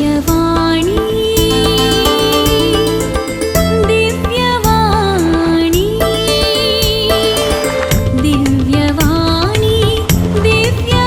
दिव्यवाणी, दिव्यवाणी, दिव्यवाणी, दिव्यवाणी.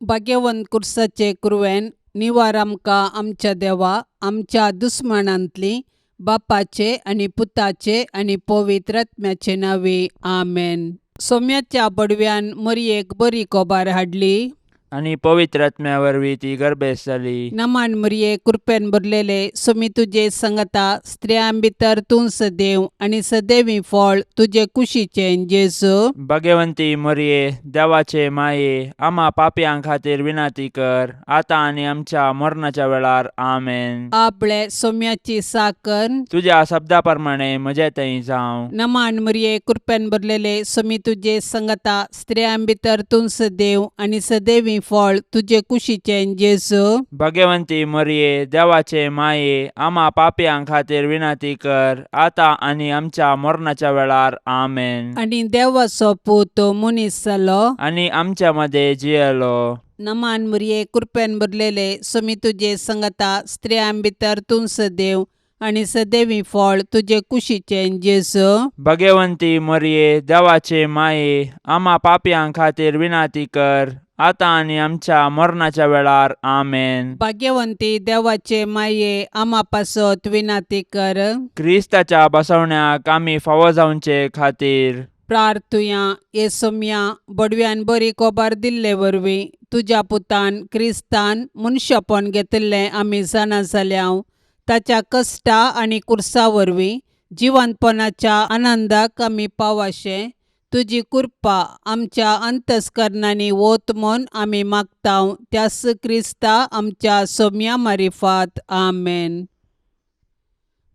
भाग्यवंत कुर्साचे कुरवेन निवार आमकां आमच्या देवा आमच्या दुस्मानांतली बापाचे आनी पुताचे आनी पवित्र आत्म्याचे नांवे आमेन. सोम्याच्या बडव्यान मरयेक बरी कोबार हाडली आनी पवित्र आत्म्या वरवीं ती गर्भेस्त जाली. नमान मरये, कृपेन भरलेले, सोमी तुजे संगता, स्त्रियां भितर तूं सदैव आनी सदैवी फळ तुजे कुशीचें जेजू. भगवंती मरये, देवाचे माये, आमा पापयां खातीर विनंती कर, आतां आनी आमच्या मरणाच्या वेळार. आमेन. आपले सोम्याची साकर. तुज्या शब्दा प्रमाणे म्हजे थंय जावं. नमान मरये, कृपेन भरलेले, सोमी तुजे संगता, स्त्रियां भितर तूं सदैव आनी सदैवी फळ तुजे कुशीचें जेजू. भगवंती मरये, देवाचे माये, आमा पापयां खातीर विनंती कर, आतां आनी आमच्या मरणाच्या वेळार. आमेन. आनी देवाचो पूत मनीस जालो आनी आमच्या मदें जियेलो. नमान मरये, कृपेन भरलेले, सोमी तुजे संगता, स्त्रियां भितर तूं सदैव आनी सदैवी फळ तुजे कुशीचें जेजू. भगवंती मरये, देवाचे माये, आमा पापयां खातीर विनंती कर, आतां आनी आमच्या मरणाच्या वेळार. आमेन. भाग्यवंती देवाचे माये, आमा पासत विनंती कर. क्रिस्ताच्या बसवण्याक आमी फावो जावचे खातीर प्रार्थुया. हे सोम्या, बडव्यान बरी कोबार दिल्ले वरवीं तुज्या पुतान क्रिस्तान मनशापण घेतिल्लें आमी जाणा जाल्या. ताच्या कश्टा आनी कुर्सा वरवीं जिवंतपणाच्या आनंदाक आमी पावाशें तुजी कृपा आमच्या अंतस्करणांनी वत म्हूण आमी मागता, त्यास क्रिस्ता आमच्या सोम्या मारिफात. आमेन.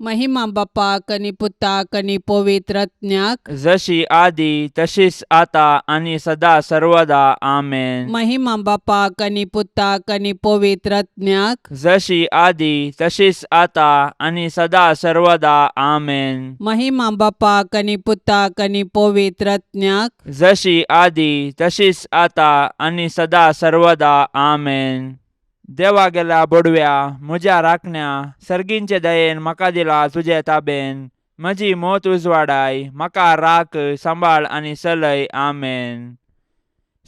महिमा बापाक आनी पुताक आनी पवित्र आत्म्याक. जशी आदी तशीच आता आनी सदा सर्वदा. आमेन. महिमा बापाक आनी पुताक आनी पवित्र आत्म्याक. जशी आदी तशीच आता आनी सदा सर्वदा. आमेन. महिमा बापाक आनी पुताक आनी पवित्र आत्म्याक. जशी आदी तशीच आता आनी सदा सर्वदा. आमेन. देवा गेल्या बोडव्या, म्हज्या राखण्या, सर्गींचे दयेन म्हाका दिला तुजे ताबेन. म्हजी मोत उजवाडाय, म्हाका राख, सांबाळ आनी चलय. आमेन.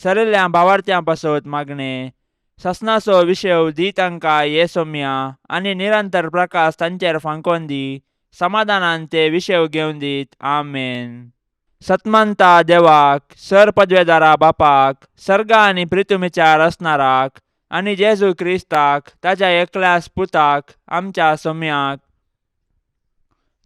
सरिल्ल्या भावार्थ्यां पासत मागणें. ससनाचो विशेव दी तांकां ये सोम्या आनी निरंतर प्रकाश तांचेर फांकोन दी. समाधानान ते विशेव घेवन दीत. आमेन. सतमंता देवाक, सर पदवेदारा बापाक, सर्गा आनी प्रितुमीच्या रचणाराक आनी जेजू क्रिस्ताक ताच्या एकल्याच पुताक, आमच्या सोम्याक,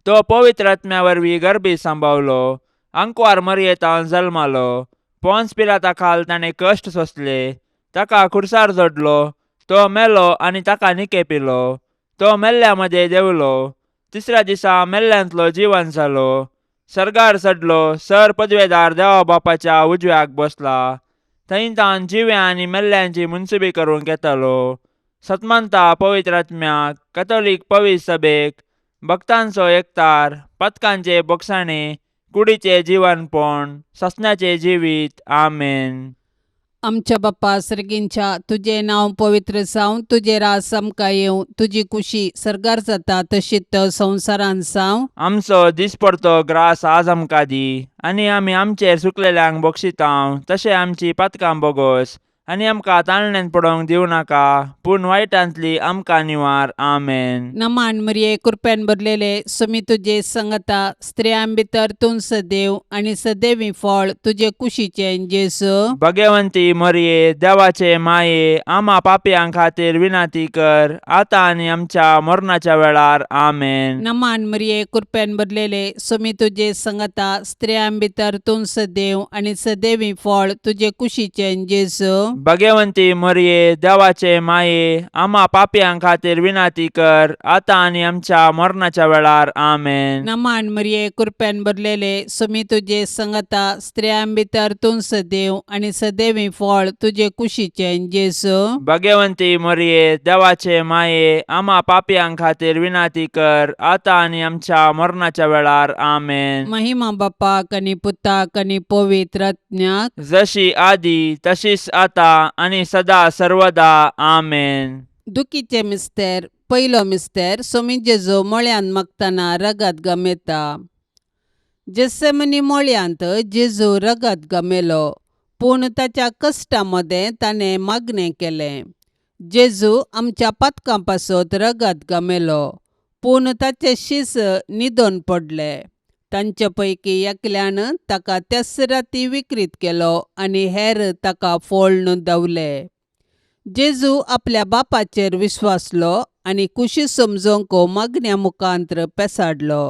तो पवित्र आत्म्या वरवीं गर्भी सांबावलो, आंकवार मरयेतान जल्मालो, पोन्स पिलाता खाल ताणें कश्ट सोंसले, ताका खुर्सार जोडलो, तो मेलो आनी ताका निकेपिलो, तो मेल्ल्या मदें देंवलो, तिसऱ्या दिसा मेल्ल्यांतलो जिवन जालो, सर्गार चडलो, सर पदवेदार देवा बापाच्या उजव्याक बसला, थंय तावन जिव्या आनी मेल्ल्यांची मुनसुबी करूंक येतालो. सतमंता पवित्र आत्म्याक, कथोलीक पवित्र सभेक, भक्तांचो एकतार, पथकांचे बोगसाणे, कुडीचे जिवनपण, ससण्याचे जिवीत. आमेन. आमच्या बाप्पा सर्गींच्या, तुजें नांव पवित्र जावं, तुजें राज आमकां येवं, तुजी कुशी सर्गार जाता तशीच संवसारांत जावं. आमचो दिसपडतो ग्रास आज आमकां दी आनी आमी आमचेर चुकलेल्यांक बक्षितांव तशें आमची पातकां बोगोस आनी आमकां ताळण्यांत पडोवंक दिवं नाका, पूण वायटांतली आमकां निवार. आमेन. नमान मरिये, कृपेन भरलेले, सुमी तुजे संगता, स्त्रियां भितर तूं सदैव आनी सदैवी फळ तुजे कुशीचें जेजू. भगवंती मरिये, देवाचे माये, आमा पापयां खातीर विनंती कर, आतां आनी आमच्या मरणाच्या वेळार. आमेन. नमान मरिये, कृपेन भरलेले, सुमी तुजे संगता, स्त्रियां भितर तूं सदैव आनी सदैवी फळ तुजे कुशीचें जेजू. भगवंती मरिये, देवाचे माये, आमा पापयां खातीर विनंती कर, आतां आनी आमच्या मरणाच्या वेळार. आमेन. नमान मरिये, कृपेन भरलेले, सुमी तुजे संगता, स्त्रियां भितर तूं सदैव आनी सदैवी फळ तुजे कुशीचें जेजू. भगवंती मरिये, देवाचे माये, आमा पापयां खातीर विनंती कर, आतां आनी आमच्या मरणाच्या वेळार. आमेन. महिमा बापाक आनी पुताक आनी पवित्र आत्म्याक. जशी आदी तशीच आता आतां आनी सदा सर्वदा. आमेन. दुखीचे मिस्तेर. पयलो मिस्तेर. सोमी जेजू मळ्यांत मागतना रगत गमेता. जेसेमनी मळ्यांत जेजू रगत गमेलो, पूण ताच्या कश्टा मदें ताणें मागणें केलें. जेजू आमच्या पातकां पासत रगत गमेलो, पूण ताचे शीस न्हिदोन पडले. तांचे पैकी एकल्यान ताका त्याच राती विक्रीत केलो आनी हेर ताका फोळ्ण धांवले. जेजू आपल्या बापाचेर विश्वासलो आनी कुशी समजोवंक मागण्या मुखांत्र पेसाडलो.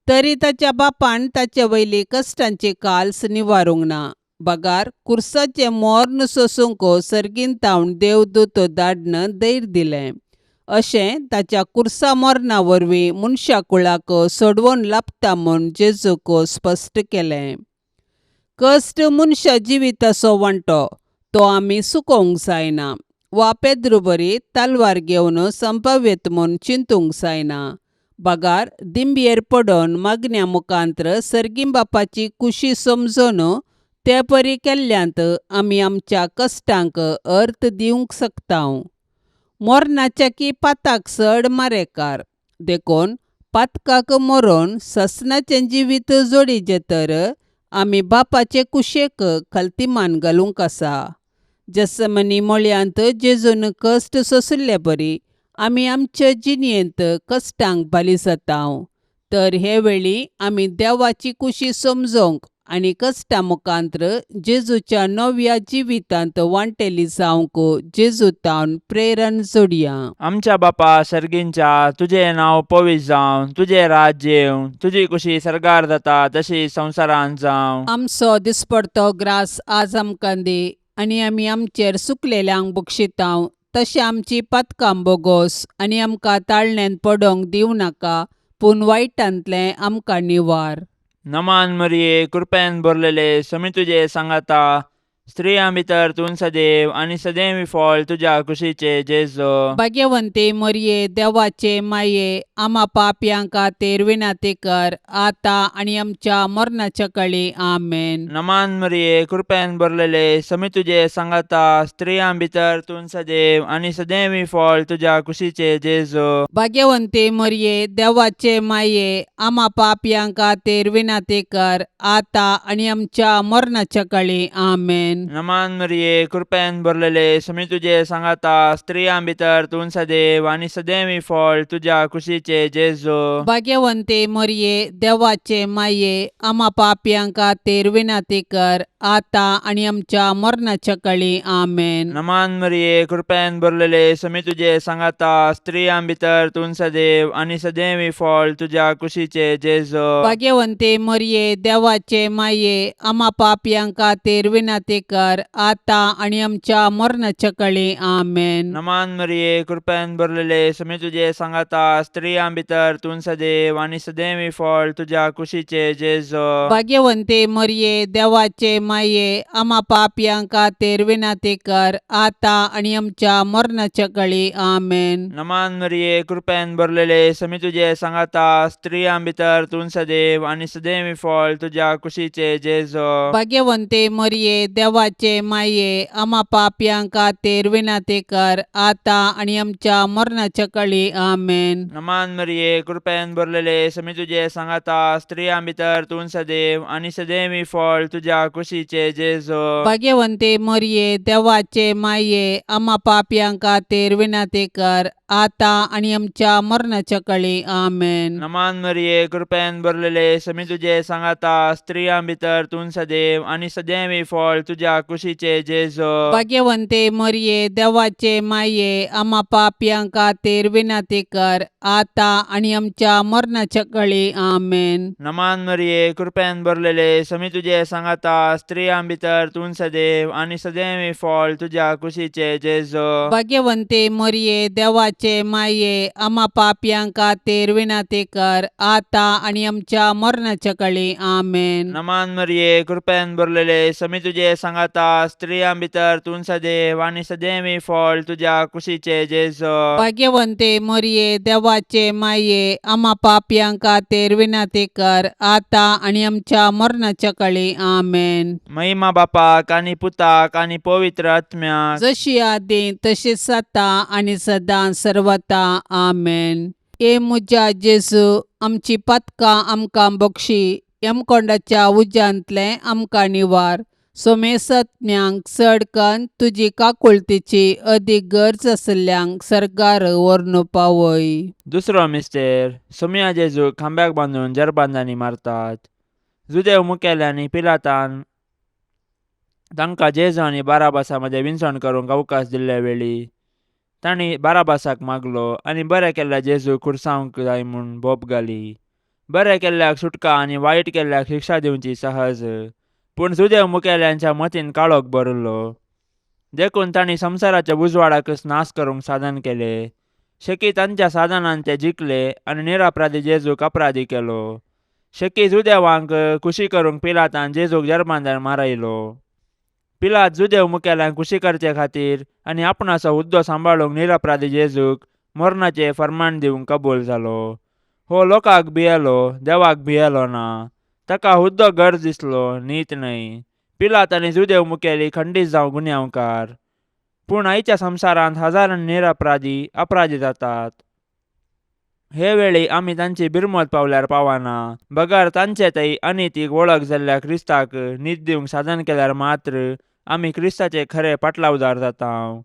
तरी ताच्या बापान ताचे वयली कश्टांची काल्स निवारूंक ना, बगार कुर्साचें मोर्न सोसूंक सर्गीन तावन देवदूत धाडन धैर्य दिलें. अशें ताच्या कुर्सा मरणा वरवीं मनशा कुळाक सोडवण लाबता म्हूण जेजूक स्पश्ट केलें. कश्ट मनशा जिविताचो वांटो, तो आमी चुकोवंक जायना वा पेद्रू बरी तलवार घेवन संपाव्यत म्हूण चिंतूंक जायना, बगार दिंबयेर पडोन मागण्या मुखांत्र सर्गीं बापाची कुशी समजून ते परी केल्ल्यांत आमी आमच्या कश्टांक अर्थ दिवंक शकता. मरणाच्या की पाताक चड मारेकार, देखून पातकाक मरोन ससनाचें जिवीत जोडीचें तर आमी बापाचे कुशेक खलतीमान घालूंक आसा. जसमनी मळयांत जेजून कश्ट सोंशिल्ले बरी आमी आमचे जिणेंत कश्टांक बाली जाता. तर हे वेळी आमी देवाची कुशी समजोवंक आनी कश्टा मुखांत्र जेजूच्या नव्या जिवितांत वांटेली जावंक जेजू तावन प्रेरण जोडया. आमच्या बापा सर्गींच्या, तुजें नांव पवित्र जावं, तुजें राज्य येवं, तुजी कुशी सर्गार जाता तशी संवसारांत जावं. आमचो दिसपडतो ग्रास आज आमकां दी आनी आमी आमचेर सुकलेल्यांक बक्षितांव तशें आमची पातकां बोगोस आनी आमकां ताळण्यांत पडोंक दिवं नाका, पूण वायटांतलें आमकां निवार. नमान मरिये, कृपेन भरलेले, समी तुजे सांगाता, स्त्रियां भितर तूं सदैव आनी सदैव फळ तुज्या कुशीचे जेजो. भाग्यवंती मरिये, देवाचे माये, आमा पापयां खातीर विनंती कर, आतां आनी आमच्या मरणाच्या कळी. आमेन. नमान मरिये, कृपेन भरलेले, समी तुजे सांगाता, स्त्रियां भितर तूं सदैव आनी सदैव फळ तुज्या कुशीचे जेजो. भाग्यवंती मरिये, देवाचे माये, आमा पापयां खातीर विनंती कर, आतां आनी आमच्या मरणाच्या कळी. आमेन. नमान मरिये, कृपेन भरलेले, समी तुजे सांगाता, स्त्रियां भितर तूं सदैव आनी सदैव फळ तुज्या कुशीचे जेजो. भाग्यवंती मरिये, देवाचे माये, आमा पापयां खातीर विनंती कर, आतां आनी आमच्या मरणाच्या कळी. आमेन. नमान मरिये, कृपेन भरलेले, समी तुजे सांगाता, स्त्रियां भितर तूं सदैव आनी सदैव फळ तुज्या कुशीचे जेजो. भाग्यवंती मरिये, देवाचे माये, आमा पापयां खातीर विनंती कर, आतां आनी आमच्या मरणाच्या कळी. आमेन. नमान मरिये, कृपेन भरलेले, समी तुजे सांगाता, स्त्रियां भितर तूं सदैव आनी सदैव फळ तुज्या कुशीचे जेजो. भाग्यवंती मरिये, देवाचे माये, आमा पापयां खातीर विनंती कर, आतां आनी आमच्या मरणाच्या कळी. आमेन. नमान मरिये, कृपेन भरलेले, समी तुजे सांगाता, स्त्रियां भितर तूं सदैव आनी सदैव फळ तुज्या कुशीचे जेजो. भाग्यवंती मरिये, देवाचे माये, आमा पापयां खातीर विनंती कर, आतां आनी आमच्या मरणाच्या कळी. आमेन. नमान मरिये, कृपेन भरलेले, समी तुजे सांगाता, स्त्रियां भितर तूं सदैव आनी सदैव फळ तुज्या कुशीचे जेजो. भाग्यवंती मरिये, देवाचे माये, आमा पापयां खातीर विनंती कर, आतां आनी आमच्या मरणाच्या कळी. आमेन. नमान मरिये, कृपेन भरलेले, समी तुजे सांगाता, स्त्रियां भितर तूं सदैव आनी सदैव फळ तुज्या कुशीचे जेजो. भाग्यवंती मरिये, देवाचे माये, आमा पापयां खातीर विनंती कर, आतां आनी आमच्या मरणाच्या कळी. आमेन. नमान मरिये, कृपेन भरलेले, समी तुजे सांगाता, स्त्रियां भितर तूं सदैव आनी सदैव फळ तुज्या कुशीचे जेजो. भाग्यवंती मरिये, देवाचे देवाचे माये आमा पापयां खातीर विनंती कर आतां आनी आमच्या मरणाच्या कळी. आमेन. नमान मरिये, कृपेन भरलेले, समी तुजे सांगाता, स्त्रियां भितर तूं सदैव आनी सदैवी फळ तुज्या कुशीचे जेजो. भाग्यवंते मोरये, देवाचे माये, आमा पापयां खातीर विनंती कर आतां आनी आमच्या मरणाच्या कळी. आमेन. महिमा बापाक आनी पुताक आनी पवित्र आत्म्याक. जशी आदी तशीच आतां आनी सदां सर्वता. आमेन. ए म्हज्या जेजू, आमची पातकां आमकां बक्षी, यमकोंडाच्या उज्यांतलें आमकां निवार, सोमेसत्म्यांक चड कन्न तुजी काकुळतीची अदीक गरज आशिल्ल्यांक सर्गार व्हरून पावय. दुसरो मिस्तेर. सोमया जेजूक खांब्याक बांदून जरबांदांनी मारतात. जुदेव मुखेल्यांनी पिलातान तांकां जेजू आनी बाराबासा मदें विनसण करूंक अवकाश दिल्ले वेळी तांणी बाराबासाक मागलो आनी बरें केल्ल्या जेजूक खुर्सावंक जाय म्हूण बोब घाली. बरें केल्ल्याक सुटका आनी वायट केल्ल्याक शिक्षा दिवची सहज, पूण जुदेव मुखेल्यांच्या मतीन काळोख भरिल्लो, देखून तांणी संवसाराच्या उजवाडाकच नाश करूंक साधन केलें. शेकी तांच्या साधनान ते जिखले आनी निरपराधी जेजूक अपराधी केलो. शेकी जुदेवांक खुशी करूंक पिलातान जेजूक जर्मांदार मारयलो. पिलात जुदेव मुखेल्यांक खुशी करचे खातीर आनी आपणाचो हुद्दो सांबाळूंक निरपराधी जेजूक मरणाचें फर्मान दिवंक कबूल जालो. हो लोकांक भियेलो, देवाक भियेलो ना. ताका हुद्दो गरज दिसलो, नीत न्हय. पिलात आनी जुदेव मुखेली खंडीत जावं गुन्यांवकार. पूण आयच्या संवसारांत हजारांनी निरपराधी अपराधी जातात. हे वेळी आमी तांची बिरमत पावल्यार पावना, बगर तांचे थंय अनितीक वळख जाल्ल्या क्रिस्ताक नीत दिवंक साधन केल्यार मात्र आमी क्रिस्ताचे खरे पाटलावदार जाता.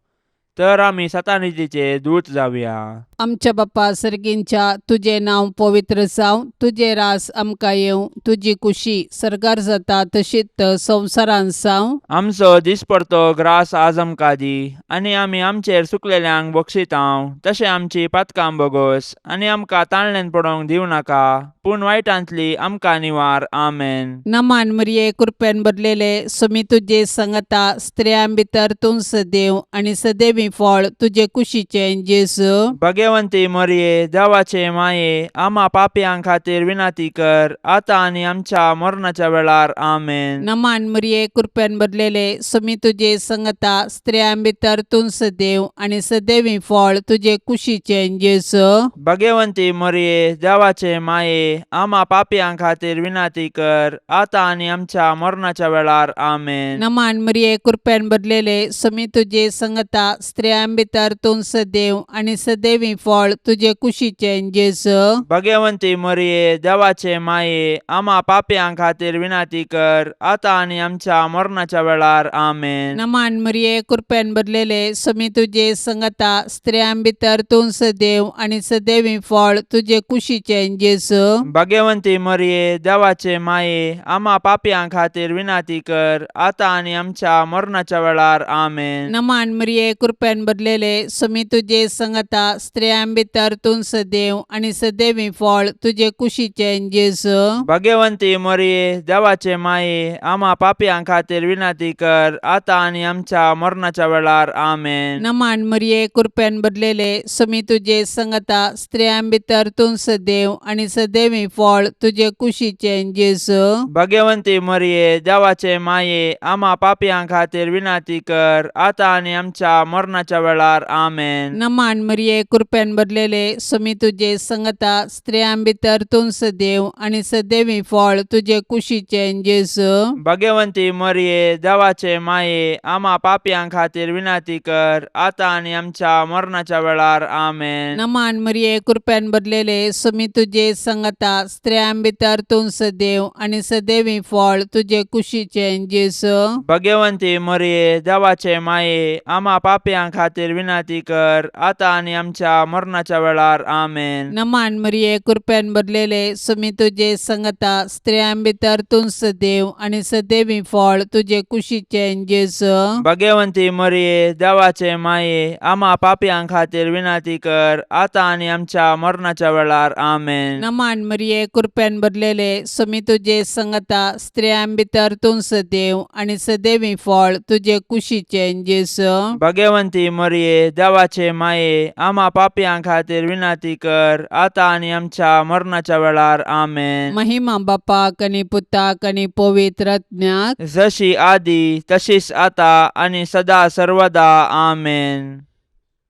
तर आमी सतानितीचे दूत जावया. आमच्या बाप्पा सर्गींच्या, तुजें नांव पवित्र जावं, तुजें रास आमकां येवं, तुजी कुशी सर्गार जाता तशीच संवसारांत जावं. आमचो दिसपडतो ग्रास आज आमकां दी, आनी आमी आमचेर चुकलेल्यांक बक्षितांव तशें आमची पातकां बोगोस, आनी आमकां ताळण्यान पडोवंक दिवं नाका, पूण वायटांतली आमकां निवार. आमेन. नमान मरिये, कृपेन भरलेले, सुमी तुजे संगता, स्त्रियां भितर तूं सदैव आनी सदैवी फळ तुजे कुशीचें जेजू. भगवंती मरिये, देवाचे माये, आमा पापयां खातीर विनंती कर आतां आनी आमच्या मरणाच्या वेळार. आमेन. नमान मरिये, कृपेन भरलेले, सुमी तुजे संगता, स्त्रियां भितर तूं सदैव आनी सदैवी फळ तुजे कुशीचें जेजू. भगवंती मरिये, देवाचे माये, आमा पापयां खातीर विनंती कर आतां आनी आमच्या मरणाच्या वेळार. आमेन. नमान मरिये, कृपेन भरलेले, सुमी तुजे संगता, स्त्रियां भितर तूं सदैव आनी सदैवी फळ तुजे कुशीचें जेजू. भगवंती मरिये, देवाचे माये, आमा पापयां खातीर विनंती कर आतां आनी आमच्या मरणाच्या वेळार. आमेन. नमान मरिये, कृपेन भरलेले, सुमी तुजे संगता, स्त्रियां भितर तूं सदैव आनी सदैवी फळ तुजे कुशीचें जेजू. भगवंती मरिये, देवाचे माये, आमा पापयां खातीर विनंती कर आतां आनी आमच्या मरणाच्या वेळार. आमेन. नमान मरिये, कृपेन भरलेले, सुमी तुजे संगता, स्त्रियां भितर तूं सदैव आनी सदैवी फळ तुजे कुशीचें जेजू. भगवंती मरिये, देवाचे माये, आमा पापयां खातीर विनंती कर आतां आनी आमच्या मरणाच्या वेळार. आमेन. नमान मरिये, कृपेन भरलेले, सुमी तुजे संगता, स्त्रियां भितर तूं सदैव आनी सदैवी फळ तुजे कुशीचें जेजू. भगवंती मरिये, देवाचे माये, आमा पापयां खातीर विनंती कर आतां आनी आमच्या मरणाच्या वेळार. आमेन. नमान मरिये, कृपेन भरलेले, सुमी तुजे संगता, स्त्रियां भितर तूं सदैव आनी सदैवी फळ तुजे कुशीचें जेजू. भगवंती मरिये, देवाचे माये, आमा पापयां खातीर विनंती कर आतां आनी आमच्या मरणाच्या वेळार. आमेन. नमान मरिये, कृपेन भरलेले, सुमी तुजे संगता, स्त्रियां भितर तूं सदैव आनी सदैवी फळ तुजे कुशीचें जेजू. भगवंती मरिये, देवाचे माये, आमा पापयां खातीर विनंती कर आतां आनी आमच्या मरणाच्या वेळार. आमेन. नमान मरिये, कृपेन भरलेले, सुमी तुजे संगता, स्त्रियां भितर तूं सदैव आनी सदैवी फळ तुजे कुशीचें जेजू. भगवंती मरिये, देवाचे माये, आमा पापयां खातीर विनंती कर आतां आनी आमच्या मरणाच्या वेळार. आमेन. नमान मरिये, कृपेन भरलेले, सुमी तुजे संगता, स्त्रियां भितर तूं सदैव आनी सदैवी फळ तुजे कुशीचें जेजू. भगवंती भाग्यवंती मरिये देवाचे माये आमा पापयां खातीर विनंती कर आतां आनी आमच्या मरणाच्या वेळार. आमेन. महिमा बापाक आनी पुताक आनी पवित्र आत्म्याक. जशी आदी तशीच आता आनी सदा सर्वदा. आमेन.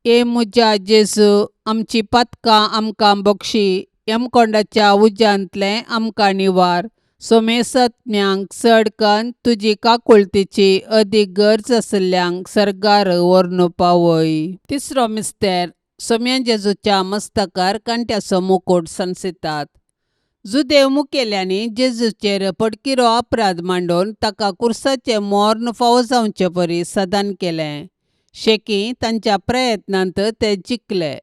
ए म्हज्या जेजू, आमची पातकां आमकां बक्षी, यमकोंडाच्या उज्यांतलें आमकां निवार, सोमेसत्म्यांक चड कन्न तुजी काकुळतीची अदीक गरज आशिल्ल्यांक सर्गार व्हरून पावय. तिसरो मिस्तेर. सोम्या जेजूच्या मस्तकार कांट्याचो मुकूट सांसितात. जुदेव मुखेल्यांनी जेजूचेर पडकिरो अपराध मांडून ताका कुर्साचें मर्ण फावो जावचे परी सदान केलें. शेकी तांच्या प्रयत्नांत ते जिखले,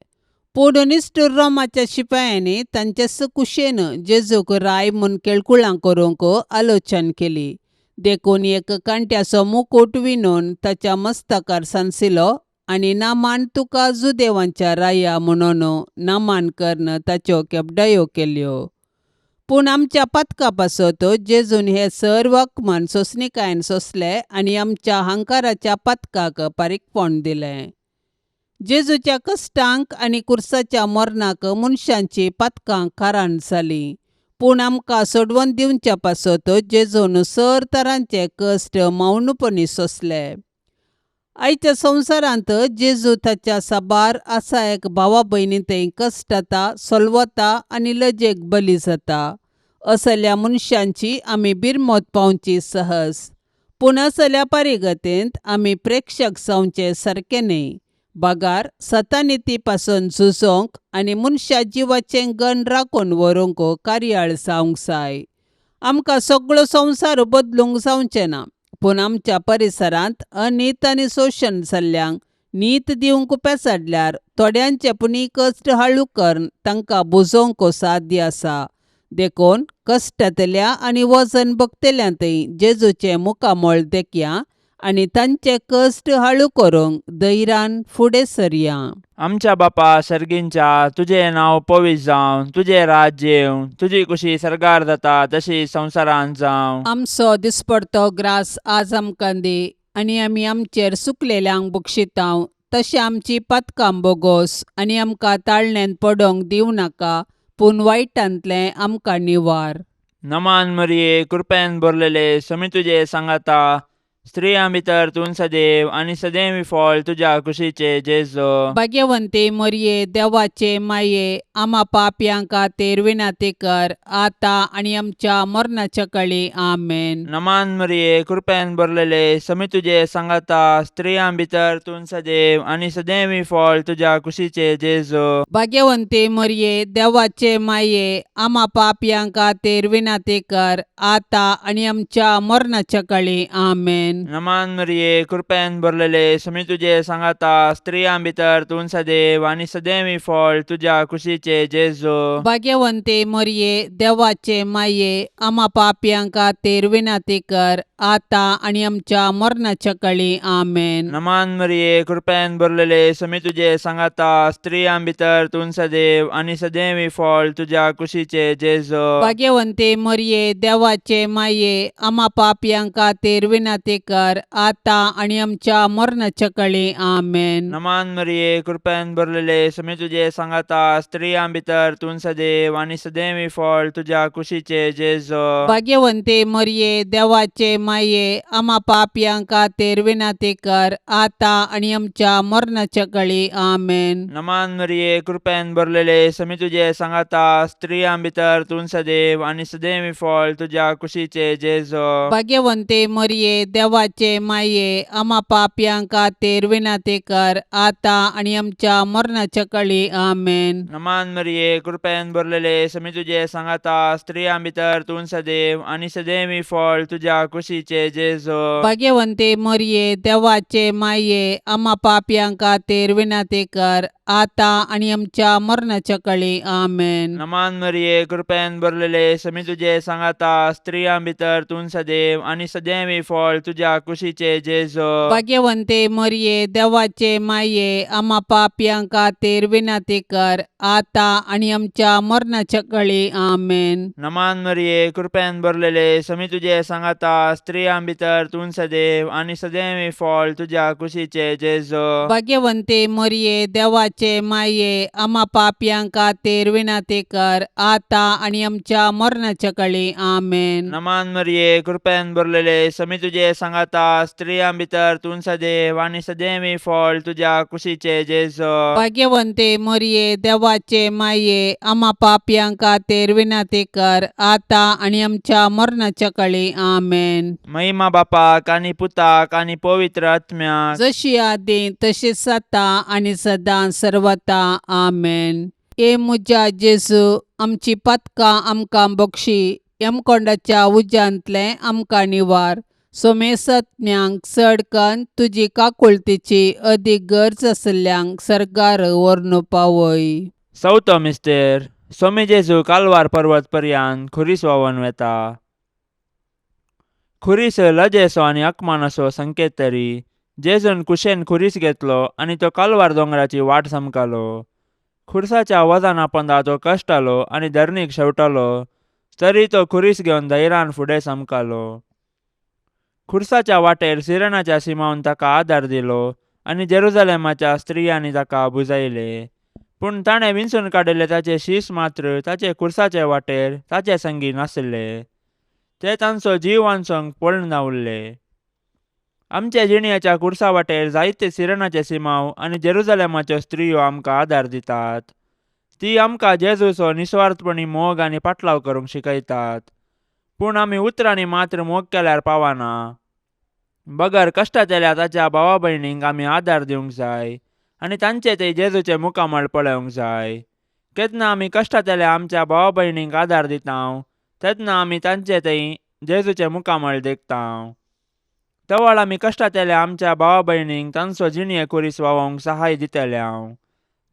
पूण निश्ठूर रोमाच्या शिपायांनी तांचे कुशेन जेजूक राय म्हूण केळकुळां करूंक आलोचन केली. देखून एक कांट्याचो मुकूट विणून ताच्या मस्तकार सांसिलो आनी नामान तुका जुदेवांच्या राया म्हणून नामान करून ताच्यो केपडायो केल्यो. पूण आमच्या पातका पासत जेजून हे सर्व अपमान सोंसणीकायेन सोंसले आनी आमच्या हंकाराच्या पातकाक पारीकपण दिलें. जेजूच्या कश्टांक आनी कुर्साच्या मरणाक मनशांची पातकां कारण जालीं, पूण आमकां सोडवून दिवच्या पासत जेजून सर तरांचे कश्ट मौनपणी सोंसले. आयच्या संवसारांत जेजू ताच्या साबार आसा एक भावा भयणी थंय कश्टता, सोलवता आनी लजेक बली जाता. असल्या मनशांची आमी बिरमत पावची सहज, पूण असल्या परिगतेंत आमी प्रेक्षक जावचे सारकें न्हय, बगार सतानिती पासून झुजोंक आनी मनशा जिवाचें गण राखून व्हरूंक कार्याळ जावंक जाय. आमकां सगळो संवसार बदलूंक जावचें ना, पूण आमच्या परिसरांत अनीत आनी शोशण जाल्ल्यांक नीत दिवंक पेसाडल्यार थोड्यांचे पुणी कश्ट हाळू करून तांकां बुजोवंक साध्य आसा. देखून कश्टांतल्या आनी वजन भोगतल्या थंय जेजूचें मुखामळ देखया आनी तांचे कश्ट हाळू करूंक धैर्यान फुडें सरया. आमच्या बापा सर्गींच्या, तुजें नांव पवित्र जावं, तुजें राज्य येवं, तुजी कुशी सर्गार जाता तशी संवसारांत जावं. आमचो दिसपडतो ग्रास आज आमकां दी आनी आमी आमचेर सुकलेल्यांक बक्षितांव तशें आमची पातकां बोगोस आनी आमकां ताळण्यांत पडोंक दिवं नाका, पूण वायटांतलें आमकां निवार. नमान मरिये, कृपेन भरलेले, समी तुजे सांगाता, स्त्रियां भितर तूं सदैव आनी सदैव फळ तुज्या कुशीचे जेजो. भाग्यवंती मरिये, देवाचे माये, आमा पापयां खातीर विनंती कर आतां आनी आमच्या मरणाच्या कळी. आमेन. नमान मरिये, कृपेन भरलेले, समी तुजे सांगाता, स्त्रियां भितर तूं सदैव आनी सदैव फळ तुज्या कुशीचे जेजो. भाग्यवंती मरिये, देवाचे माये, आमा पापयां खातीर विनंती कर आतां आनी आमच्या मरणाच्या कळी. आमेन. नमान मरिये, कृपेन भरलेले, समी तुजे सांगाता, स्त्रियां भितर तूं सदैव आनी सदैव फळ तुज्या कुशीचे जेजो. भाग्यवंती मरिये, देवाचे माये, आमा पापयां खातीर विनंती कर आतां आनी आमच्या मरणाच्या कळी. आमेन. नमान मरिये, कृपेन भरलेले, समी तुजे सांगाता, स्त्रियां भितर तूं सदैव आनी सदैव फळ तुज्या कुशीचे जेजो. भाग्यवंती मरिये, देवाचे माये, आमा पापयां खातीर विनंती कर आतां आनी आमच्या मरणाच्या कळी. आमेन. नमान मरिये, कृपेन भरलेले, समी तुजे सांगाता, स्त्रियां भितर तूं सदैव आनी सदैव फळ तुज्या कुशीचे जेजो. भाग्यवंती मरिये, देवाचे माये, आमा पापयां खातीर विनंती कर आतां आनी आमच्या मरणाच्या कळी. आमेन. नमान मरिये, कृपेन भरलेले, समी तुजे सांगाता, स्त्रियां भितर तूं सदैव आनी सदैव फळ तुज्या कुशीचे जेजो. भाग्यवंती मरिये, देवाचे माये, आमा पापयां खातीर विनंती कर आतां आनी आमच्या मरणाच्या कळी. आमेन. नमान मरिये, कृपेन भरलेले, समी तुजे सांगाता, स्त्रियां भितर तूं सदैव आनी सदैव फळ तुज्या कुशीचे जेजो. भाग्यवंती मरिये, देवाचे माये, आमा पापयां खातीर विनंती कर आतां आनी आमच्या मरणाच्या कळी. आमेन. नमान मरिये, कृपेन भरलेले, समी तुजे सांगाता, स्त्रियां भितर तूं सदैव आनी सदैव फळ तुज्या तुज्या कुशीचे जेजो. भाग्यवंते मरये, देवाचे माये, आमा पापयां खातीर विनंती कर, आतां आनी आमच्या मरणाच्या कळी. आमेन. नमान मरिये, कृपेन भरलेले, समी तुजे सांगाता, स्त्रियां भितर तूं सदैव आनी सदैव फळ तुज्या कुशीचे जेजो. भाग्यवंते मरये, देवाचे माये, आमा पापयां खातीर विनंती कर, आतां आनी आमच्या मरणाच्या कळी. आमेन. नमान मरिये, कृपेन भरलेले, समी तुजे सांगाता, स्त्रियां भितर तूं सदैव आनी सदैव फळ तुज्या कुशीचे जेजो. भाग्यवंते मरये, देवाचे माये, आमा पापयां खातीर विनंती कर, आतां आनी आमच्या मरणाच्या कळी. आमेन. महिमा बापाक आनी पुताक आनी पवित्र आत्म्याक. जशी आदी तशीच आतां आनी सदां सर्वता. आमेन. ए म्हज्या जेजू, आमची पातकां आमकां बक्षी, यमकोंडाच्या उज्यांतलें आमकां निवार, सोमेसत्म्यांक चड कन्न तुजी काकुळतीची अदीक गरज आशिल्ल्यांक सर्गार व्हरून पावय. चवथो मिस्तेर. सोमी जेजू कालवार पर्वत पर्यान खुरीस व्हांवन वेता. खुरीस लजेचो आनी अकमानाचो संकेत तरी जेजून कुशेन खुरीस घेतलो आनी तो कालवार दोंगराची वाट समकालो. खुरसाच्या वजना पोंदा तो कश्टालो आनी धरणीक शेवटालो, तरी तो खुरीस घेवन धैर्यान फुडें समकालो. खुरसाच्या वाटेर सिरणाच्या सिमावन ताका आदार दिलो आनी जेरुजलेमाच्या स्त्रियांनी ताका बुजायले. पूण ताणें विंचून काडिल्ले ताचे शीस मात्र ताचे खुरसाचे वाटेर ताचे संगी नाशिल्ले. ते तांचो जीव वांचोवंक पळून उरले. आमच्या जिणयाच्या खुरसा वाटेर जायते सिरणाचे सिमाव आनी जेरुजलेमाच्यो स्त्रियो आमकां आदार दितात. ती आमकां जेजूचो निस्वार्थपणी मोग आनी पाटलाव करूंक शिकयतात. पूण आमी उतरांनी मात्र मोग केल्यार पावना, बगर कश्टांतल्या ताच्या भावा भयणींक आमी आदार दिवंक जाय आनी तांचे ते जेजूचे मुखामळ पळोवंक जाय. केन्ना आमी कश्टांतल्या आमच्या भावा भयणींक आदार दिता तेन्ना आमी तांचे थंय जेजूचे मुखामळ देखता. तवळ आमी कश्टांतल्या आमच्या भावा भयणींक तांचो जिणये खुरीस व्हांवोवंक सहाय दितले.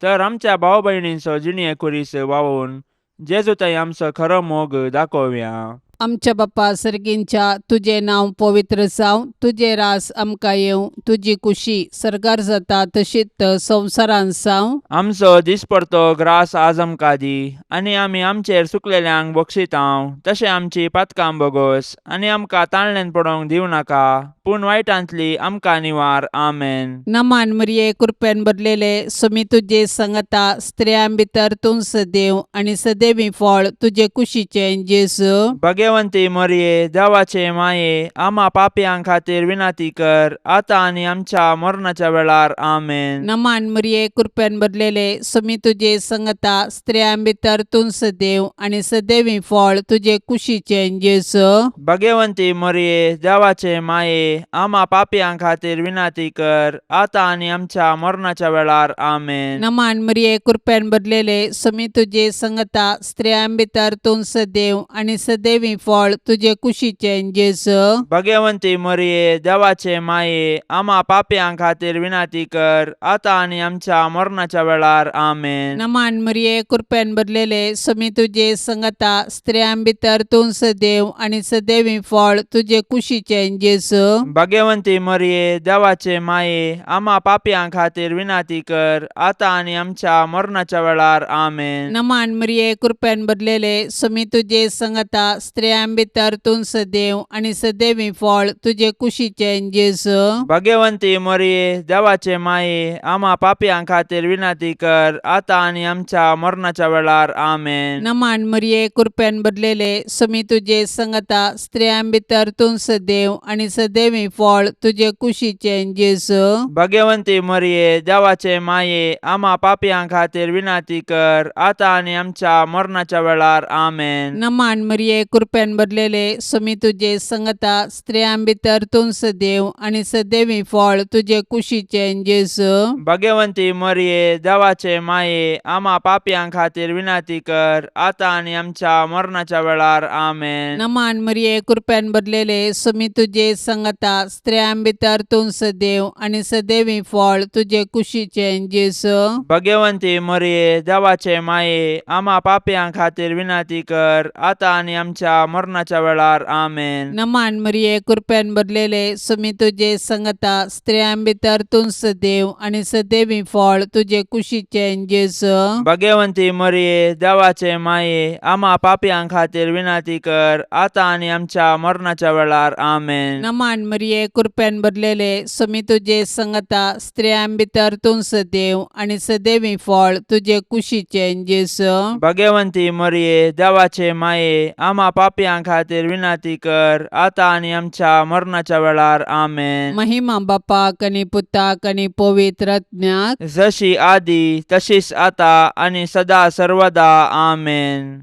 तर आमच्या भाव भयणींचो जिणये खुरीस व्हांवोवन जेजू थंय आमचो खरो मोग दाखोवया. आमच्या बाप्पा सर्गींच्या, तुजें नांव पवित्र जावं, तुजें रास आमकां येवं, तुजी कुशी सर्गार जाता तशीच संवसारांत जावं. आमचो दिसपडतो ग्रास आज आमकां दी आनी आमी आमचेर सुकलेल्यांक बक्षितांव तशें आमची पातकां बोगोस आनी आमकां ताळण्यान पडोवंक दिवं नाका, पूण वायटांतली आमकां निवार. आमेन. नमान मरिये, कृपेन भरलेले, सुमी तुजे संगता, स्त्रियां भितर तूं सदैव आनी सदैवी फळ तुजे कुशीचें जेजू. भगवंती मरिये, देवाचे माये, आमा पापयां खातीर विनंती कर, आतां आनी आमच्या मरणाच्या वेळार. आमेन. नमान मरिये, कृपेन भरलेले, सुमी तुजे संगता, स्त्रियां भितर तूं सदैव आनी सदैवी फळ तुजे कुशीचें जेजू. भगवंती मरिये, देवाचे माये, आमा पापयां खातीर विनंती कर, आतां आनी आमच्या मरणाच्या वेळार. आमेन. नमान मरिये, कृपेन भरलेले, सुमी तुजे संगता, स्त्रियां भितर तूं सदैव आनी सदैवी फळ तुजे कुशीचें जेजू. भगवंती मरिये, देवाचे माये, आमा पापयां खातीर विनंती कर, आतां आनी आमच्या मरणाच्या वेळार. आमेन. नमान मरिये, कृपेन भरलेले, सुमी तुजे संगता, स्त्रियां भितर तूं सदैव आनी सदैवी फळ तुजे कुशीचें जेजू. भगवंती मरिये, देवाचे माये, आमा पापयां खातीर विनंती कर, आतां आनी आमच्या मरणाच्या वेळार. आमेन. नमान मरिये, कृपेन भरलेले, सुमी तुजे संगता, स्त्रियां भितर तूं सदैव आनी सदैवी फळ तुजे कुशीचें जेजू. भगवंती मरिये, देवाचे माये, आमा पापयां खातीर विनंती कर, आतां आनी आमच्या मरणाच्या वेळार. आमेन. नमान मरिये, कृपेन भरलेले, सुमी तुजे संगता, स्त्रियां भितर तूं सदैव आनी सदैवी फळ तुजे कुशीचें जेजू. भगवंती मरिये, देवाचे माये, आमा पापयां खातीर विनंती कर, आतां आनी आमच्या मरणाच्या वेळार. आमेन. नमान मरिये, कृपेन भरलेले, सुमी तुजे संगता, स्त्रियां भितर तूं सदैव आनी सदैवी फळ तुजे कुशीचें जेजू. भगवंती मरिये, देवाचे माये, आमा पापयां खातीर विनंती कर, आतां आनी आमच्या मरणाच्या वेळार. आमेन. नमान मरिये, कृपेन भरलेले, सुमी तुजे संगता, स्त्रियां भितर तूं सदैव आनी सदैवी फळ तुजे कुशीचें जेजू. भगवंती मरिये, देवाचे माये, आमा पापयां खातीर विनंती कर, आतां आनी आमच्या आमच्या मरणाच्या वेळार. आमेन. नमान मरिये, कृपेन भरलेले, सुमी तुजे संगता, स्त्रियां भितर तूं सदैव आनी सदैवी फळ तुजे कुशीचें जेजू. भगवंती मरिये, देवाचे माये, आमा पापयां खातीर विनंती कर, आतां आनी आमच्या मरणाच्या वेळार. आमेन. नमान मरिये, कृपेन भरलेले, सुमी तुजे संगता, स्त्रियां भितर तूं सदैव आनी सदैवी फळ तुजे कुशीचें जेजू. भगवंती मरिये, देवाचे माये, आमा पापयां खातीर विनंती कर, आतां आनी आमच्या मरणाच्या वेळार. आमेन. महिमा बापाक आनी पुताक आनी पवित्र आत्म्याक. जशी आदी तशीच आता आनी सदा सर्वदा. आमेन.